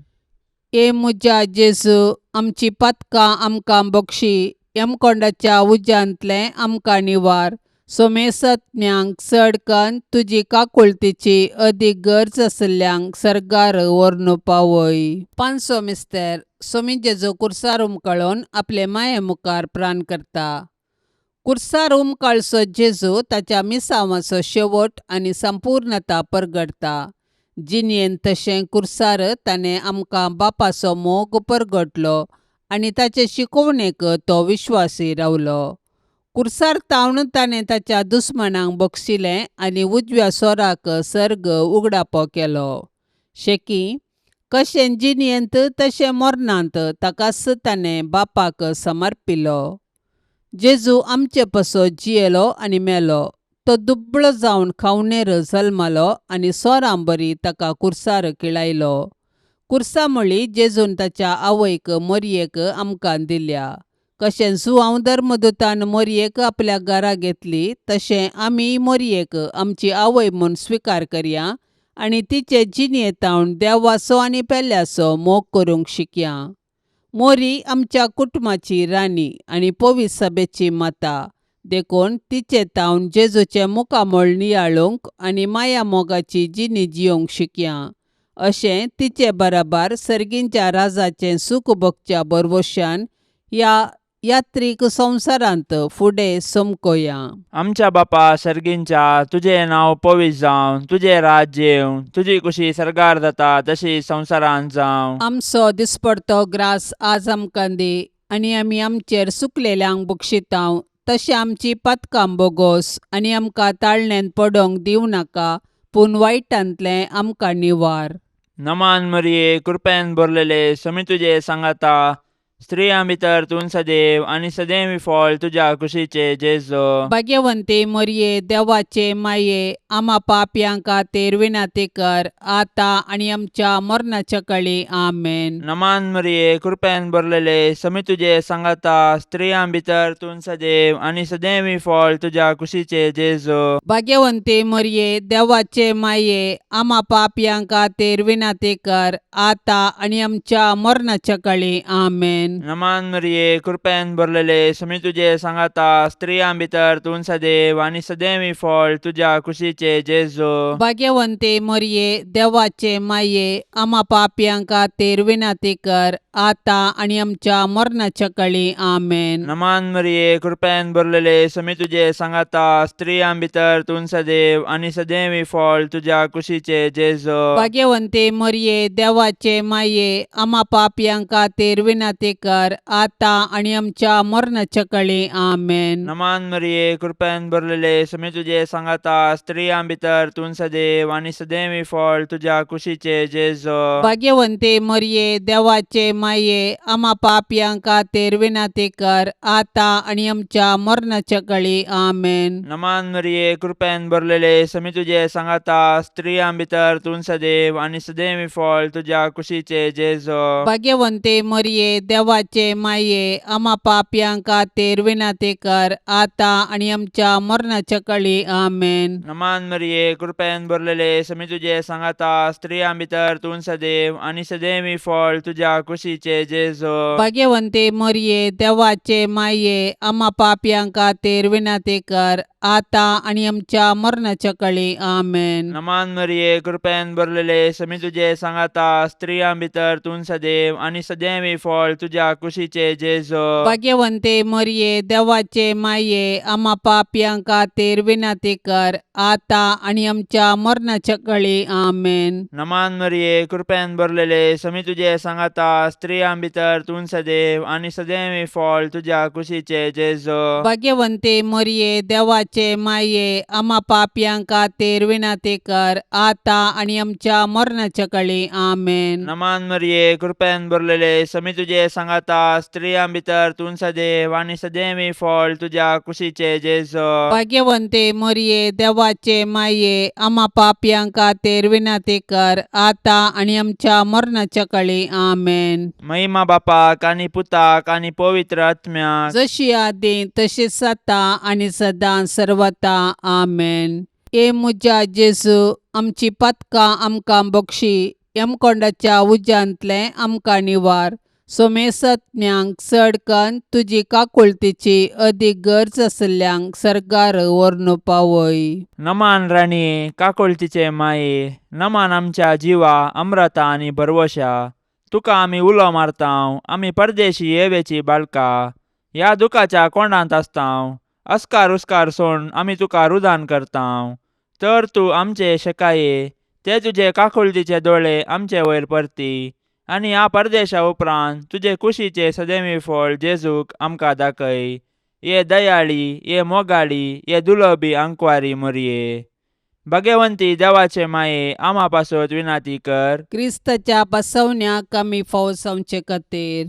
ए म्हज्या जेजू, आमची पातकां आमकां बक्षी, यमकोंडाच्या उज्यांतलें आमकां निवार, सोमेसत्म्यांक चड कन्न तुजी काकुळतीची अदीक गरज आशिल्ल्यांक सर्गार व्हरून पावय. पांचसो मिस्तर. सोमी जेजू कुर्सार उमकळून आपले माये मुखार प्राण करता. कुर्सार उमकाळचो जेजू ताच्या मिसांवाचो शेवट आनी संपूर्णता परगटता. जिणेंत तशें कुर्सार ताणें आमकां बापाचो मोग परगटलो आनी ताचे शिकोवणेक तो विश्वासी रावलो. कुर्सार तावन ताणें ताच्या दुस्मानांक बक्षिलें आनी उजव्या सोराक सर्ग उगडापो केलो. शेकी कशें जिणेंत तशें मरणांत ताकाच ताणें बापाक समर्पिलो. जेजू आमचे पासत जियेलो आनी मेलो. तो दुबळो जावन खावणेर जल्मलो आनी सोरां बरी ताका कुर्सार किळायलो. कुर्सा म्हळी जेजून ताच्या आवयक मोरयेक आमकां दिल्या. कशें जुआंव धर्मदूतान मोरयेक आपल्या घरा घेतली तशें आमी मोरयेक आमची आवय म्हूण स्विकार करया आनी तिचे जिणेंत देवाचो आनी पेल्याचो मोग करूंक शिकया. मोरी आमच्या कुटुंबाची राणी आनी पवित्र सभेची माता, देखून तिचे तावन जेजूचें मुखामळ नियाळूंक आनी माया मोगाची जिणी जियोंक शिकया. अशें तिचे बराबर सर्गींच्या राजाचें सूख भोगच्या भरवशान ह्या यात्रीक संवसारांत फुडें समकोया. आमच्या बापा सर्गींच्या, तुजें नांव पवित्र जावं, तुजें राज्य येवं, तुजी कुशी सर्गार जाता तशी संवसारांत जावं. आमचो दिसपडतो ग्रास आज आमकां दी आनी आमी आमचेर सुकलेल्यांक बक्षितांव तशें आमची पातकां बोगोस आनी आमकां ताळण्यांत पडोंक दिवं नाका, पूण वायटांतलें आमकां निवार. नमान मरिये, कृपेन भरलेले, समी तुजे सांगाता, स्त्रियां भितर तूं सदैव आनी सदैव फळ तुज्या कुशीचे जेजू. भाग्यवंती मरिये, देवाचे माये, आमा पापयां खातीर विनंती कर, आतां आनी आमच्या मरणाच्या कळी. आमेन. नमान मरिये, कृपेन भरलेले, समी तुजे सांगाता, स्त्रियां भितर तूं सदैव आनी सदैव फळ तुज्या कुशीचे जेजू. भाग्यवंती मरिये, देवाचे माये, आमा पापयां खातीर विनंती कर, आतां आनी आमच्या मरणाच्या कळी. आमेन. नमान मरिये, कृपेन भरलेले, समी तुजे सांगाता, स्त्रियां भितर तूं सदैव आनी सदैव फळ तुज्या कुशीचे जेजू. भाग्यवंती मरिये, देवाचे माये, आमा पापयां खातीर विनंती कर, आतां आनी आमच्या मरणाच्या कळी. आमेन. नमान मरिये, कृपेन भरलेले, समी तुजे सांगाता, स्त्रियां भितर तूं सदैव आनी सदैव फळ तुज्या कुशीचे जेजू. भाग्यवंती मरिये, देवाचे माये, आमा पापयां खातीर विनंती कर, आतां आनी आमच्या मरणाच्या कळी. आमेन. नमान मरिये, कृपेन भरलेले, समी तुजे सांगाता, स्त्रियां भितर तूं सदैव आनी सदैव फळ तुज्या कुशीचे जेजू. भाग्यवंती मरिये, देवाचे माये, आमा पापयां खातीर विनंती कर, आतां आनी आमच्या मरणाच्या कळी. आमेन. नमान मरिये, कृपेन भरलेले, समी तुजे सांगाता, स्त्रियां भितर तूं सदैव आनी सदैव फळ तुज्या कुशीचे जेजू. भाग्यवंती मरिये, देवाचे माये, आमा पापयां खातीर विनंती कर, आतां आनी आमच्या मरणाच्या कळी. आमेन. नमान मरिये, कृपेन भरलेले, समी तुजे सांगाता, स्त्रियां भितर तूं सदैव आनी सदैव फळ तुज्या कुशीचे जेजू. भाग्यवंती मरिये, देवाचे माये, आमा पापयां खातीर विनंती कर, आतां आनी आमच्या मरणाच्या कळी. आमेन. नमान मरिये, कृपेन भरलेले, समी तुजे सांगाता, स्त्रियां भितर तूं सदैव आनी सदैव फळ तुज्या तुज्या कुशीचे जेजो. भाग्यवंते मरये, देवाचे माये, आमा पापयां खातीर विनंती कर, आतां आनी आमच्या मरणाच्या कळी. आमेन. नमान मरिये, कृपेन भरलेले, समी तुजे सांगाता, स्त्रियां भितर तूं सदैव आनी सदैव फळ तुज्या कुशीचे जेजो. भाग्यवंते मरये, देवाचे माये, आमा पापयां खातीर विनंती कर, आतां आनी आमच्या मरणाच्या कळी. आमेन. नमान मरिये, कृपेन भरलेले, समी तुजे सांगाता, स्त्रियां भितर तूं सदैव आनी सदैव फळ तुज्या कुशीचे जेजो. भाग्यवंते मरये, देवाचे माये, आमा पापयां खातीर विनंती कर, आतां आनी आमच्या मरणाच्या कळी. आमेन. महिमा बापाक आनी पुताक आनी पवित्र आत्म्याक. जशी आदी तशीच आतां आनी सदां सर्वता. आमेन. ए म्हज्या जेजू, आमची पातकां आमकां बक्षी, यमकोंडाच्या उज्यांतलें आमकां निवार, सोमेसत्म्यांक चड कन्न तुजी काकुळतीची अदीक गरज आशिल्ल्यांक सर्गार व्हरून पावय. नमान राणये, काकुळतीचे माये, नमान आमच्या जिवा अम्रता आनी भरवशा. तुका आमी उलो मारतांव, आमी परदेशी येवेची बाळका, ह्या दुखाच्या कोंडांत आसतांव. अस्कार उस्कार सोड आमी तुका रुदान करतांव, तर तूं आमचे शेकाये ते तुजे काकुळतीचे दोळे आमचे वयर परती आनी ह्या परदेशा उपरांत तुजे कुशीचे सदैवी फळ जेजूक आमकां दाखय. ये दयाळी, ये मोगाळी, ये दुलबी आंकवारी मोरये, भगवंती देवाचे माये, आमा पासत विनाती कर. क्रिस्ताच्या बसवण्याक आमी फावो जावचे खातीर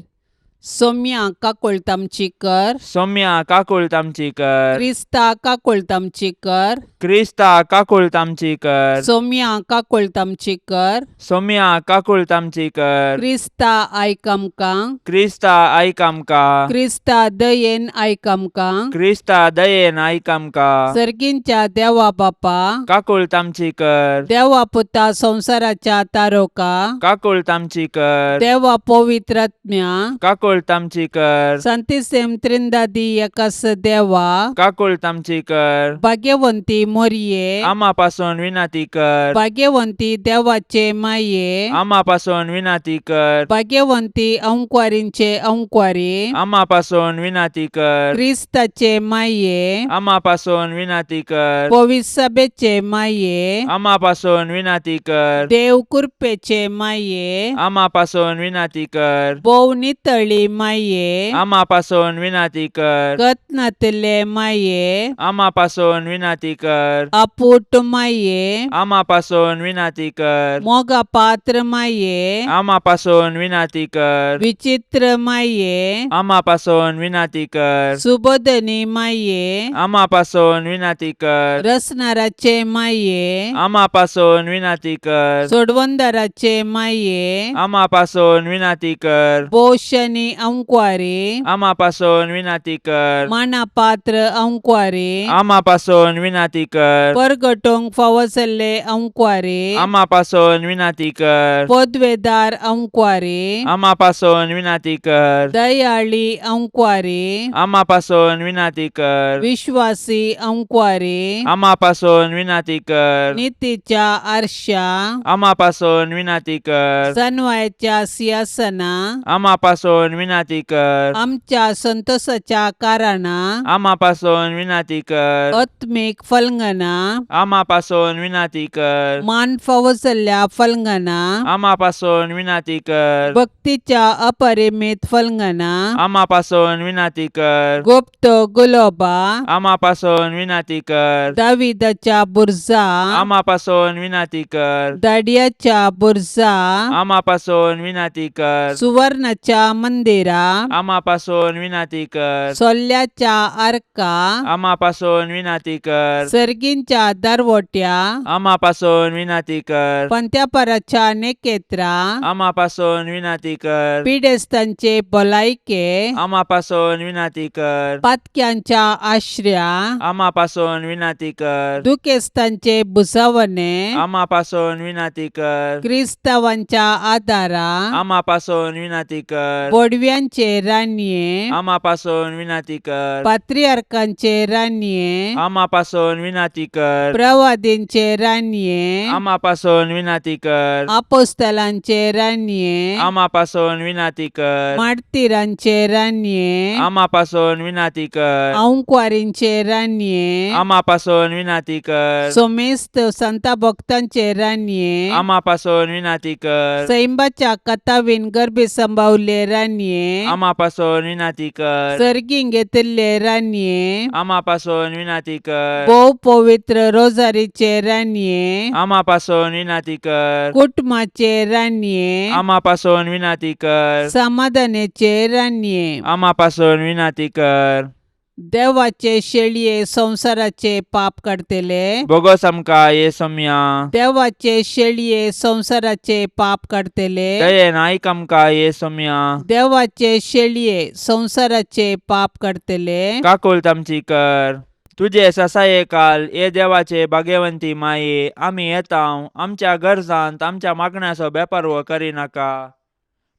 सोम्या काकुळट आमची कर. सौम्या काकुळट आमची कर. क्रिस्ता काकुळट आमची कर. क्रिस्ता काकुळट आमची कर. सोम्या काकुळट आमची कर. सौम्या काकुळट आमची कर. क्रिस्ता आयक आमकां. क्रिस्ता आयक आमकां. क्रिस्ता दयेन आयक आमकां. क्रिस्ता दयेन आयक आमकां. सर्गींच्या देवा बापा, काकुळट आमची कर. देवा पुता संवसाराच्या तारोका, काकुळट आमची कर. देवा पवित्रात्म्या, काकुळट आमची कर. संतिसेम त्रिंदादी एकास देवा, काकुळट आमची कर. भाग्यवंती मोरये, आमा पासून विनंती कर. भाग्यवंती देवाचे माये, आमा पासून विनंती कर. भाग्यवंती अंकवारींचे अंकवारी, आमा पासून विनंती कर. क्रिस्ताचे माये, आमा पासून विनंती कर. पविसभेचे माये, आमा पासून विनंती कर. देव कृपेचे माये, आमा पासून विनंती कर. भोव नितळी माये, आमा पासून विनंती कर. कत्नातले माये, आमा पासून विनंती कर. अपूट माये, आमा पासून विनंती कर. मोगा पात्र माये, आमा पासून विनंती कर. विचित्र माये, आमा पासून विनंती कर. सुबोधनी माये, आमा पासून विनंती कर. रसनाराचे माये, आमा पासून विनंती कर. सोडवंदाराचे माये, आमा पासून विनंती कर. पोशनी अंकवारी, आमा पासून विनंती कर. मानापात्र अंकवारी, आमा पासून विनंती कर. परगटोंक फावो जाल्ले अंकवारी, आमा पासून विनंती कर. पदवेदार अंकवारी, आमा पासून विनंती कर. दयाळी अंकवारी, आमा पासून विनंती कर. विश्वासी अंकवारी, आमा पासून विनंती कर. नितीच्या आरशा, आमा पासून विनंती कर. सनवायच्या सिंहासना, आमा पासून विनंती कर. आमच्या संतोषाच्या कारणा, आमा पासून विनंती कर. आत्मीक फलंगना, आमा पासून विनंती कर. मान फावो जाल्ल्या फलंगना, आमा पासून विनंती कर. भक्तीच्या अपरिमित फलंगना, आमा पासून विनंती कर. गुप्त गुलोबा, आमा पासून विनंती कर. दाविदाच्या बुर्जा, आमा पासून विनंती कर. दाडियाच्या बुर्जा, आमा पासून विनंती कर. सुवर्णाच्या मंदिरा, आमा पासून विनंती कर. सोल्ल्याच्या आर्का, आमा पासून विनंती कर. सर्गींच्या दरवट्या, आमा पासून विनंती कर. पंत्यापराच्या नेकेत्रा, आमा पासून विनंती कर. पिडेस्तांचे भलायके, आमा पासून विनंती कर. पातक्यांच्या आश्र्या, आमा पासून विनंती कर. दुखेस्तांचे भुजावणे, आमा पासून विनंती कर. क्रिस्तावांच्या आदारा, आमा पासून विनंती कर. बोडव्या बडव्यांचे रानये, आमा पासून विनाती कर. पात्रियार्कांचे रानये, आमा पासून विनाती कर. प्रवादींचे रानये, आमा पासून विनाती कर. आपोस्तलांचे रानये, आमा पासून विनाती कर. मार्तीरांचे रानये, आमा पासून विनाती कर. आंकवारींचे रानये, आमा पासून विनाती कर. सोमेस्त संता भक्तांचे रानये, आमा पासून विनाती कर. सैंबाच्या कथावीन गर्भे संभावले रानये, आमा पासून विनाती कर. सर्गीं घेतिल्ले रानये, आमा पासून विनाती कर. भोव पवित्र रोजारीचे रानये, आमा पासून विनाती कर. कुटुंबाचे रानये, आमा पासून विनाती कर. समाधानाचे रानये, आमा पासून विनाती कर. देवाचे शेळये संवसाराचे पाप काडतले, बोगोस आमकां ये सोम्या. देवाचे शेळये संवसाराचे पाप काडतले, दयेन आयक आमकां ये सोम्या. देवाचे शेळये संवसाराचे पाप काडतले, काकुळट आमची कर. तुजे ससाये काल ये देवाचे भाग्यवंती माये, आमी येताव आमच्या गरजांत आमच्या मागण्याचो बेपर्व करिनाका,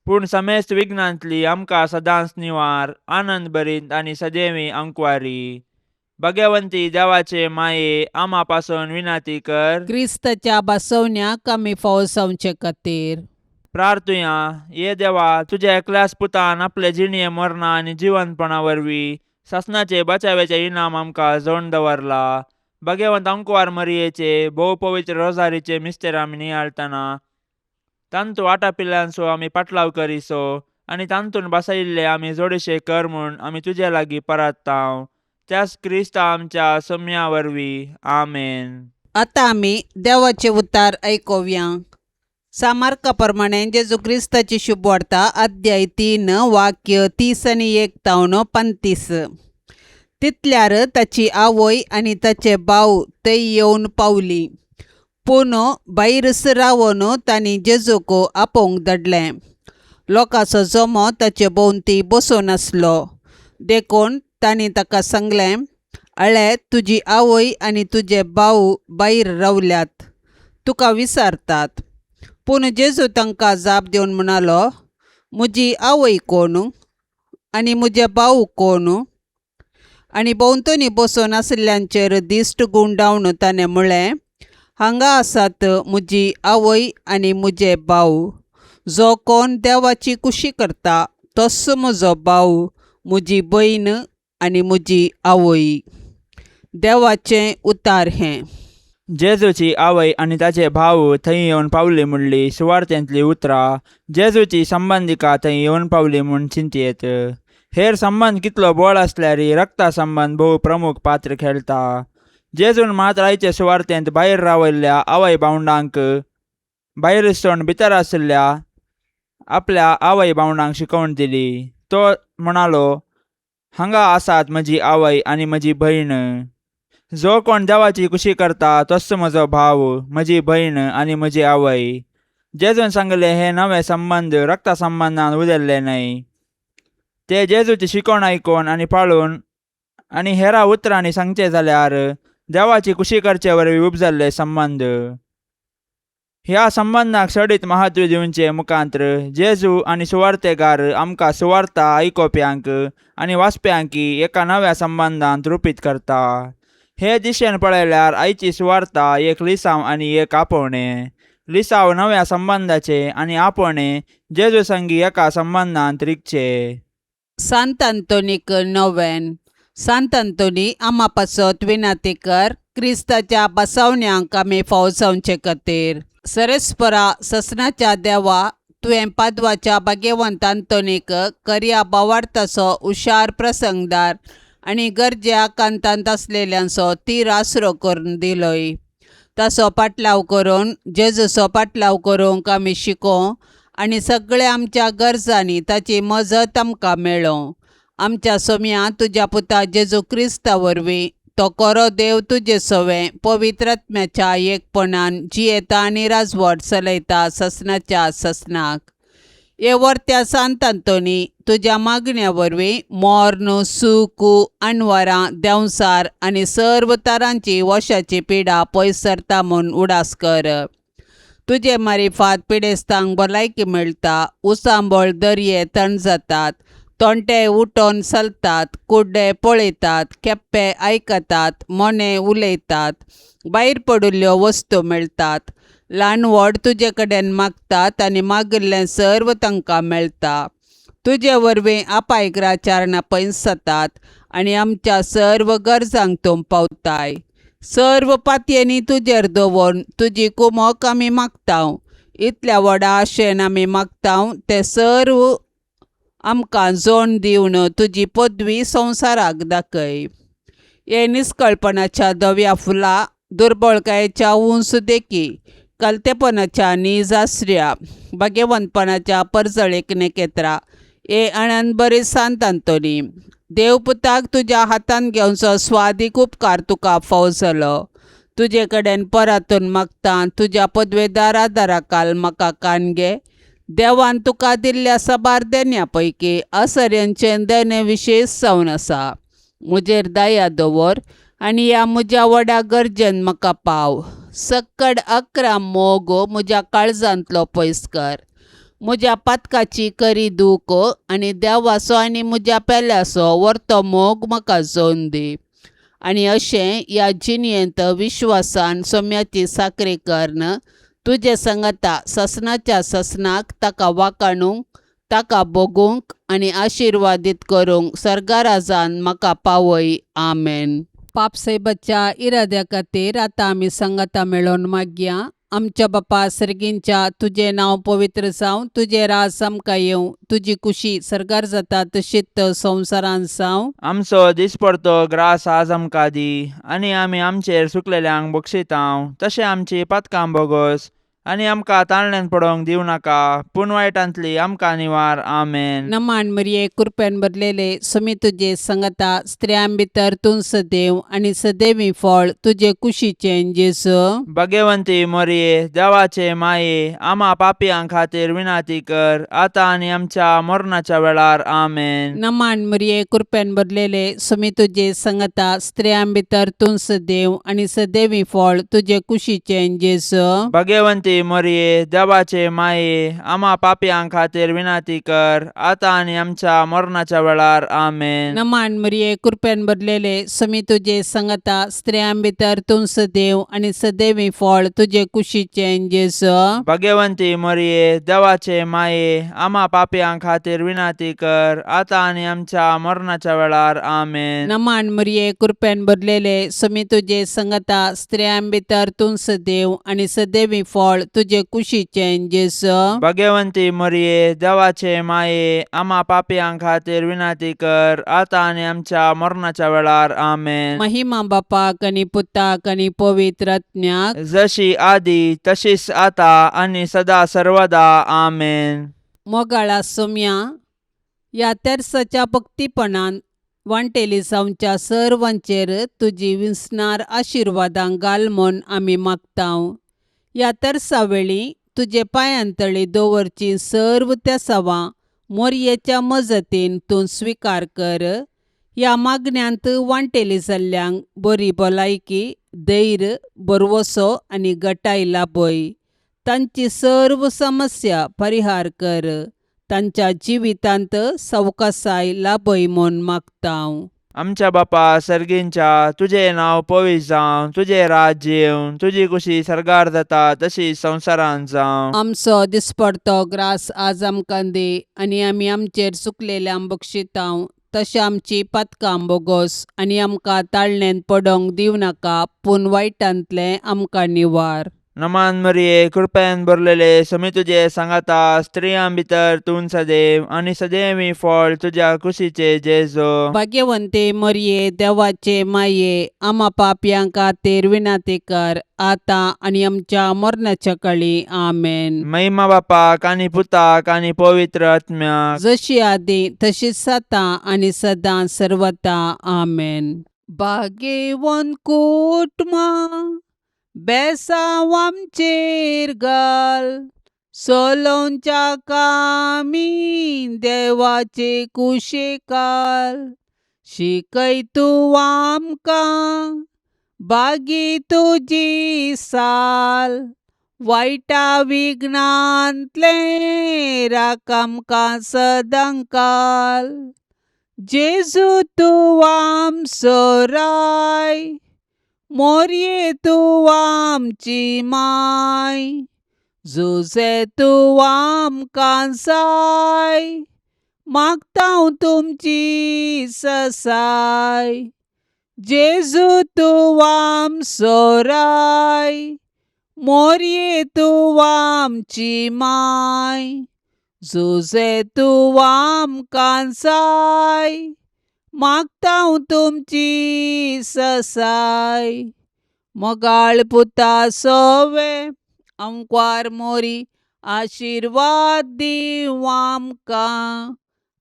पूण समेस्त विघ्नांतली आमकां सदांच निवार, आनंद भरीत आनी सदैवी अंकवारी. भाग्यवंती देवाचे माये, आमा पासून विनाती कर. क्रिस्ताच्या बसवण्याक आमी फावो जावचे खातीर. प्रार्थुया. ये देवा, तुज्या एकल्याच पुतान आपले जिणये मरणा आनी जिवंतपणा वरवीं सासणाचे बचाव्याचे इनाम आमकां जोडून दवरला. भाग्यवंत अंकवार मरियेचे भोव पवित्र रोजारीचे मिस्तेर आमी नियाळतना तांतू आटापिल्ल्यांचो आमी पाटलाव करिसो आनी तांतून बसयिल्ले आमी जोडशे कर म्हूण आमी तुजे लागीं परात्तांव, त्याच क्रिस्ता आमच्या सोम्या वरवीं. आमेन. आतां आमी देवाचे उतार आयकुया. सामार्का प्रमाणे जेजू क्रिस्ताची शुभवार्ता, अध्याय 3, वाक्य 30 आनी 1 तावन 35. तितल्यार ताची आवय आनी ताचे भाव थंय येवन पावली, पूण भायरच रावन तांणी जेजूक आपोवंक धाडलें. लोकांचो जमो ताचे भोंवती बसून आसलो, देखून तांणी ताका सांगलें, अळे तुजी आवय आनी तुजे भाव भायर रावल्यात, तुका विचारतात. पूण जेजू तांकां जाप दिवन म्हणालो, म्हजी आवय कोण आनी म्हजे भाव कोण? आनी भोंवतणी बसून आशिल्ल्यांचेर दिश्ट गुंडावन ताणें म्हळें, हांगा आसात म्हजी आवय आनी म्हजे भाव. जो कोण देवाची कुशी करता तोच म्हजो भाव, म्हजी भयण आनी म्हजी आवय. देवाचें उतार हें. जेजूची आवय आनी ताचे भाव थंय येवन पावली म्हणली सुवार्थेंतली उतरां जेजूची संबंदिका थंय येवन पावली म्हूण चिंतयेत. हेर संबंद कितलो बोळ आसल्यारय रक्ता संबंद भोव प्रमुख पात्र खेळटा. जेजून मात आयचे सुवार्थेंत भायर रावयल्ल्या आवय भावंडांक भायर सोड भितर आशिल्ल्या आपल्या आवय भावंडांक शिकवण दिली. तो म्हणालो, हांगा आसात म्हजी आवय आनी म्हजी भयण. जो कोण देवाची कुशी करता तोच म्हजो भाव, म्हजी भयण आनी म्हजी आवय. जेजून सांगले हे नवे संबंद रक्ता संबंदान उदेल्ले न्हय. ते जेजूची शिकवण आयकून आनी पाळून आनी हेरा उतरांनी सांगचे जाल्यार देवाची कुशी करचे वरवीं उपजल्ले संबंद. ह्या संबंदाक सडीत महत्व दिवचे मुखांत्र जेजू आनी सुवार्तेगार आमकां सुवार्ता आयकोप्यांक आनी वाचप्यांकी एका नव्या संबंदांत रुपीत करता. हे दिशेन पळयल्यार आयची सुवार्ता एक लिसांव आनी एक आपोवणें. लिसांव नव्या संबंदाचे आनी आपोवणें जेजू संगी एका संबंदांत रिगचें. सांत आंतोनीक नोवेन. सांत आंतोनी, आमा पासत विनाती कर, क्रिस्ताच्या बसावण्यांक आमी फावो जावचे खातीर. सरेस्परा ससनाच्या देवा, तुवें पादवाच्या भाग्यवंत आंतोनीक करया भावार्थाचो हुशार प्रसंगदार आनी गरजे कांतांत आसलेल्यांचो तीर आसरो करून दिलोय. ताचो पाटलाव करून जेजूचो पाटलाव करूंक आमी शिकों आनी सगळ्या आमच्या गरजांनी ताची मजत आमकां मेळों. आमच्या सोम्या तुज्या पुता जेजू क्रिस्ता वरवीं, तो कोरो देव तुजे सवें पवित्र आत्म्याच्या एकपणान जियेता आनी राजवट चलयता ससनाच्या ससनाक. हे वर्त्या सांत आंतोनी, तुज्या मागण्या वरवीं मोर्न, सूख, अणवरां, देंवसार आनी सर्व तरांची वशाची पिडा पयस सरता म्हूण उडास कर. तुजे मारिफात पिडेस्तांक भलायकी मेळटा, उसांबळ दर्ये थंड जातात, तोंटे उठोन चलतात, कुड्डे पळयतात, केप्पे आयकतात, मोने उलयतात, भायर पडिल्ल्यो वस्तू मेळटात. ल्हान व्हड तुजे कडेन मागतात आनी मागिल्लें सर्व तांकां मेळटा. तुजे वरवीं आपायग्राचारणां पयस जातात आनी आमच्या सर्व गरजांक तूं पावताय. सर्व पातयेंनी तुजेर दवरून तुजी कुमोक आमी मागता. इतल्या व्हडा आशेन आमी मागता तें सर्व आमकां जोण दिवन तुजी पदवी संवसाराक दाखय. हे निस्कळपणाच्या धव्या फुलां, दुर्बळकायेच्या उंच देखी, कलतेपणाच्या नीज आसऱ्या, भाग्यवंतपणाच्या परजळीक नेकेत्रा, हे आनंद बरी सांत आंतोनी, देवपुताक तुज्या हातान घेवचो स्वादीक उपकार तुका फाव जालो. तुजे कडेन परातून मागता, तुज्या पदवेदार आदाराकाल म्हाका कान घे. देवान तुका दिल्ल्या साबार देण्या पैकी असऱ्यांचें देणें विशेश जावन आसा. म्हजेर दया दवर आनी ह्या म्हज्या व्हडा गरजेन म्हाका पाव. सक्कड अकरा मोग म्हज्या काळजांतलो पयस कर. म्हज्या पातकाची करी दूख आनी देवाचो आनी म्हज्या पेल्याचो वर्तो मोग म्हाका जोन दी. आनी अशें ह्या जिणेंत विश्वासान सोम्याची साकरी करून तुजे संगता ससनाच्या ससनाक ताका वाकाणूंक, ताका भोगूंक आनी आशिर्वादीत करूंक सर्गाराजान म्हाका पावय. आमेन. पापसाहेबाच्या इराद्या खातीर आतां आमी संगता मेळोवन मागया. आमच्या बापा सर्गींच्या, तुजें नांव पवित्र जावं, तुजें राज आमकां येवं, तुजी कुशी सर्गार जाता तशीच संवसारांत जावं. आमचो दिसपडतो ग्रास आज आमकां दी आनी आमी आमचेर सुकलेल्यांक बक्षितांव तशें आमची पातकां बोगोस आनी आमकां ताळण्यान पडोवंक दिवं नाका पूण वायटांतली आमकां निवार. आमेन. नमान मरिये, कृपेन भरलेले, सुमी तुजे संगता, स्त्रियां भितर तूं सदैव आनी सदैवी फळ तुजे कुशीचें जेजू. भाग्यवंती मोरये, देवाचे माये, आमा पापयां खातीर विनाती कर आतां आनी आमच्या मरणाच्या वेळार. आमेन. नमान मरिये, कृपेन भरलेले, सुमी तुजे संगता, स्त्रियां भितर तूं सदैव आनी सदैवी फळ तुजे कुशीचें जेजू. भाग्यवंती मोरये, देवाचे माये, आमा पापयां खातीर विनाती कर आतां आनी आमच्या मरणाच्या वेळार. आमेन. नमान मरिये, कृपेन भरलेले, सुमी तुजे संगता, स्त्रियां भितर तूं सदैव आनी सदैवी फळ तुजे कुशीचें जेजू. भाग्यवंती मोरये, देवाचे माये, आमा पापयां खातीर विनाती कर आतां आनी आमच्या मरणाच्या वेळार. आमेन. नमान मरिये, कृपेन भरलेले, सुमी तुजे संगता, स्त्रियां भितर तूं सदैव आनी सदैवी फळ तुजे कुशीचें जेजू. भाग्यवंती मोरये, देवाचे माये, आमा पापयां खातीर विनाती कर आतां आनी आमच्या मरणाच्या वेळार. आमेन. महिमा बापाक आनी पुताक आनी पवित्र आत्म्याक, जशी आदी तशीच आता आनी सदा सर्वदा. आमेन. मोगाळा सोम्या, ह्या तेर्साच्या भक्तीपणान वांटेली जावच्या सर्वांचेर तुजी विसणार आशिर्वादां घाल म्हूण आमी मागतांव. ह्या तेर्सा वेळी तुजे पांयांतळी दवरची सर्व तेसावां मोरयेच्या मजतीन तूं स्विकार कर. ह्या मागण्यांत वांटेली जाल्ल्यांक बरी भलायकी, धैर्य, भरवसो आनी गटाय लाभय. तांची सर्व समस्या परिहार कर. तांच्या जिवितांत सवकासाय लाभय म्हूण मागतांव. आमच्या बापा सर्गींच्या, तुजें नांव पवित्र जावं, तुजें राज्य येवं, तुजी कुशी सर्गार जाता तशी संवसारांत जावं. आमचो दिसपडतो ग्रास आज आमकां दी आनी आमी आमचेर चुकलेल्यांक बक्षितांव तशें आमची पातकां बोगोस आनी आमकां ताळणेंत पडोवंक दिवं नाका पूण वायटांतलें आमकां निवार. नमान मरिये, कृपेन भरलेले, समी तुजे सांगाता, स्त्रियां भितर तूं सदैव आनी सदैवी फळ तुज्या कुशीचे जेजो. भाग्यवंते मरिये, देवाचे माये, आमा पापयां खातीर विनंती कर आतां आनी आमच्या मरणाच्या काळी. आमेन. महिमा बापाक आनी पुताक आनी पवित्र आत्म्याक, जशी आदी तशीच आतां आनी सदां सर्वता. आमेन. भाग्यवंत कुटुंबां बेसांव आमचेर घाल, सोलोवच्या कामी देवाचे कुशेकाल, शिकय तूं आमकां बागी तुजी साल. वायटा विघ्नांतलें राख आमकां सदांकाल. जेजू तूं आमचो राय, मोरये तूं आमची माय, जुजे तूं आमकां जाय, मागता तुमची ससाय. जेजू तूं आमचो राय, मोरये तूं आमची माय, जुजे तूं आमकां जाय, मागता तुमची ससाय. मोगाळ पुता सोवे आंकवार मोरी, आशिर्वाद दीवं आमकां.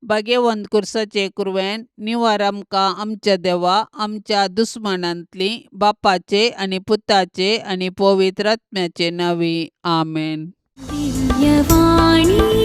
भाग्यवंत कुर्साचे कुरवेन निवार आमकां आमच्या देवा, आमच्या दुस्मानांतली, बापाचे आनी पुताचे आनी पवित्र आत्म्याचे नांवी. आमेन. दिव्यवाणी.